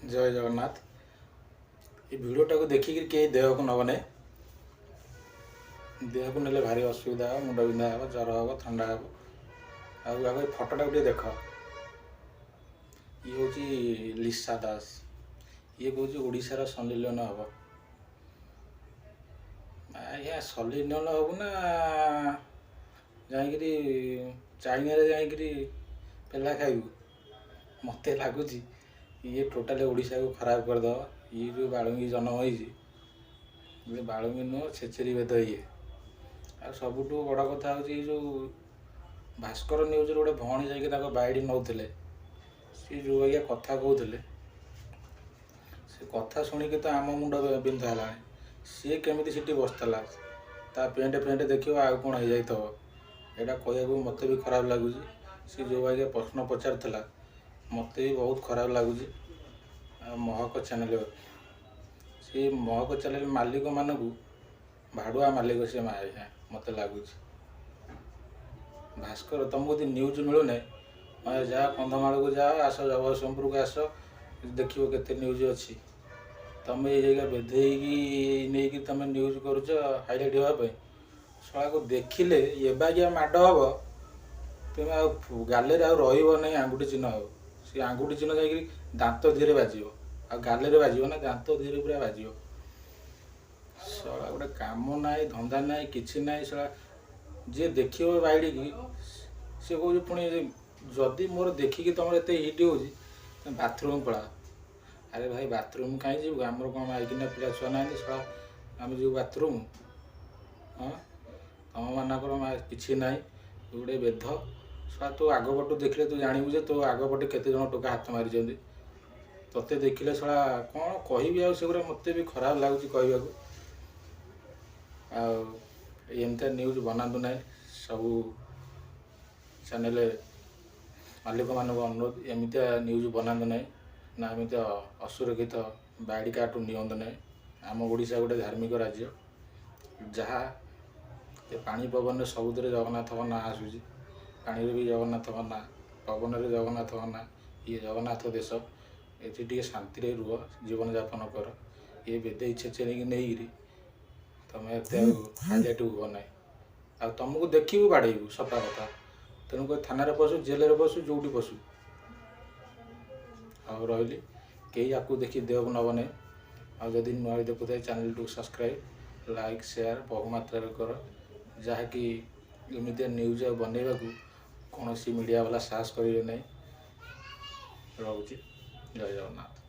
ଜୟ ଜଗନ୍ନାଥ। ଏ ଭିଡ଼ିଓଟାକୁ ଦେଖିକିରି କେହି ଦେହକୁ ନେବ ନାହିଁ। ଦେହକୁ ନେଲେ ଭାରି ଅସୁବିଧା ହେବ, ମୁଣ୍ଡ ବିନ୍ଧା ହେବ, ଜ୍ୱର ହେବ, ଥଣ୍ଡା ହେବ। ଆଉ ଆଗ ଏ ଫଟୋଟାକୁ ଟିକେ ଦେଖ। ଇଏ ହେଉଛି ଲିସା ଦାସ। ଇଏ କହୁଛି ଓଡ଼ିଶାର ସନି ଲିଓନ ହେବ। ଆଜ୍ଞା, ସନି ଲିଓନ ହବୁ ନା ଯାଇକିରି ଚାଇନାରେ ଯାଇକିରି ପେଲା ଖାଇବୁ? ମୋତେ ଲାଗୁଛି ଇଏ ଟୋଟାଲି ଓଡ଼ିଶାକୁ ଖରାପ କରିଦେବ। ଇଏ ଯେଉଁ ବାଳୁଙ୍ଗି ଜନ୍ମ ହେଇଛି, ଇଏ ବାଳୁଙ୍ଗି ନୁହଁ, ଛେଚେରି ବେଦ ଇଏ। ଆଉ ସବୁଠୁ ବଡ଼ କଥା ହେଉଛି, ଏଇ ଯେଉଁ ଭାସ୍କର ନ୍ୟୁଜ୍ରେ ଗୋଟେ ଭଉଣୀ ଯାଇକି ତାଙ୍କ ବାଇଟ୍ ନେଉଥିଲେ, ସିଏ ଯେଉଁ ବାଗିଆ କଥା କହୁଥିଲେ, ସେ କଥା ଶୁଣିକି ତ ଆମ ମୁଣ୍ଡ ବିନ୍ଧା ହେଲାଣି। ସିଏ କେମିତି ସେଠି ବସିଥିଲା? ତା ପ୍ୟାଣ୍ଟ ଫ୍ୟାଣ୍ଟ ଦେଖିବ, ଆଉ କ'ଣ ହେଇଯାଇଥିବ। ଏଇଟା କହିବାକୁ ମୋତେ ବି ଖରାପ ଲାଗୁଛି। ସେ ଯେଉଁ ବାଗିଆ ପ୍ରଶ୍ନ ପଚାରୁଥିଲା, ମୋତେ ବି ବହୁତ ଖରାପ ଲାଗୁଛି। ଆଉ ମହକ ଚ୍ୟାନେଲ୍, ସେ ମହକ ଚ୍ୟାନେଲ୍ ମାଲିକମାନଙ୍କୁ, ଭାଡ଼ୁଆ ମାଲିକ ସେ ଆଜ୍ଞା ମୋତେ ଲାଗୁଛି। ଭାସ୍କର, ତୁମକୁ ଯଦି ନ୍ୟୁଜ୍ ମିଳୁନାହିଁ, ଯାଅ କନ୍ଧମାଳକୁ ଯାଅ, ଆସ ଜଗତସିଂହପୁରକୁ ଆସ, ଦେଖିବ କେତେ ନ୍ୟୁଜ୍ ଅଛି। ତମେ ଏଇ ଜାଗା ବେଧେଇକି ନେଇକି ତମେ ନ୍ୟୁଜ୍ କରୁଛ ହାଇଲାଇଟ୍ ହେବା ପାଇଁ। ଶଳାକୁ ଦେଖିଲେ ଏବାଗିଆ ମାଡ଼ ହବ, ତୁମେ ଆଉ ଗାଲରେ ଆଉ ରହିବ ନାହିଁ ଆଙ୍ଗୁଠି ଚିହ୍ନ। ହେବ ସେ ଆଙ୍ଗୁଠି ଚିହ୍ନ ଯାଇକିରି ଦାନ୍ତ ଧୀରେ ବାଜିବ, ଆଉ ଗାଲରେ ବାଜିବ ନା, ଦାନ୍ତ ଧୀରେ ପୁରା ବାଜିବ। ଶଳା, ଗୋଟେ କାମ ନାହିଁ, ଧନ୍ଦା ନାହିଁ, କିଛି ନାହିଁ। ଶଳା, ଯିଏ ଦେଖିବ ବାଇଡ଼ିକି ସେ କହୁଛି, ପୁଣି ଯଦି ମୋର ଦେଖିକି ତମର ଏତେ ହିଟ୍ ହେଉଛି, ତମେ ବାଥରୁମ୍ ପଳାଅ। ଆରେ ଭାଇ, ବାଥରୁମ୍ କାହିଁ ଯିବୁ? ଆମର କ'ଣ ମାଇକିନା ପିଲା ଛୁଆ ନାହାନ୍ତି? ଶଳା, ଆମେ ଯିବୁ ବାଥରୁମ୍? ହଁ, ତମମାନଙ୍କର କିଛି ନାହିଁ, ତୁ ଗୋଟେ ବେଧ। ଶଳା, ତୁ ଆଗ ପଟୁ ଦେଖିଲେ ତୁ ଜାଣିବୁ ଯେ ତୋ ଆଗ ପଟେ କେତେ ଜଣ ଟୋକା ହାତ ମାରିଛନ୍ତି। ତୋତେ ଦେଖିଲେ ଶଳା କ'ଣ କହିବି ଆଉ, ସେଗୁଡ଼ା ମୋତେ ବି ଖରାପ ଲାଗୁଛି କହିବାକୁ। ଆଉ ଏମିତିଆ ନ୍ୟୁଜ୍ ବନାନ୍ତୁ ନାହିଁ। ସବୁ ଚ୍ୟାନେଲ୍ ମାଲିକମାନଙ୍କୁ ଅନୁରୋଧ, ଏମିତିଆ ନ୍ୟୁଜ୍ ବନାନ୍ତୁ ନାହିଁ ନା ଏମିତିଆ ଅସୁରକ୍ଷିତ ବାଇଟ୍ କାହାଠୁ ନିଅନ୍ତୁ ନାହିଁ। ଆମ ଓଡ଼ିଶା ଗୋଟେ ଧାର୍ମିକ ରାଜ୍ୟ, ଯାହା ଏ ପାଣି ପବନରେ ସବୁଥିରେ ଜଗନ୍ନାଥଙ୍କ ନାଁ ଆସୁଛି। ପାଣିରେ ବି ଜଗନ୍ନାଥଙ୍କ ନାଁ, ପବନରେ ଜଗନ୍ନାଥଙ୍କ ନାଁ। ଇଏ ଜଗନ୍ନାଥ ଦେଶ। ଏଠି ଟିକେ ଶାନ୍ତିରେ ରୁହ, ଜୀବନଯାପନ କର। ଇଏ ବେଦେଇ ଛେଚେରିକି ନେଇକିରି ତମେ ଏତେ ଆଉ ହାଇଲାଇଟ୍ ହୁଅ ନାହିଁ। ଆଉ ତମକୁ ଦେଖିବୁ, ବାଡ଼େଇବୁ, ସଫା କଥା। ତେଣୁକରି ଥାନାରେ ପଶୁ, ଜେଲରେ ପଶୁ, ଯେଉଁଠି ପଶୁ। ଆଉ ରହିଲି, କେହି ୟାକୁ ଦେଖି ଦେହକୁ ନେବ ନାହିଁ। ଆଉ ଯଦି ନୂଆ ଦେଖୁଥାଏ, ଚ୍ୟାନେଲଟିକୁ ସବସ୍କ୍ରାଇବ୍, ଲାଇକ୍, ସେୟାର ବହୁ ମାତ୍ରାରେ କର, ଯାହାକି ଏମିତିଆ ନ୍ୟୁଜ୍ ଆଉ ବନେଇବାକୁ କୌଣସି ମିଡ଼ିଆ ବାଲା ସାହସ କରିବେ ନାହିଁ। ରହୁଛି, ଜୟ ଜଗନ୍ନାଥ।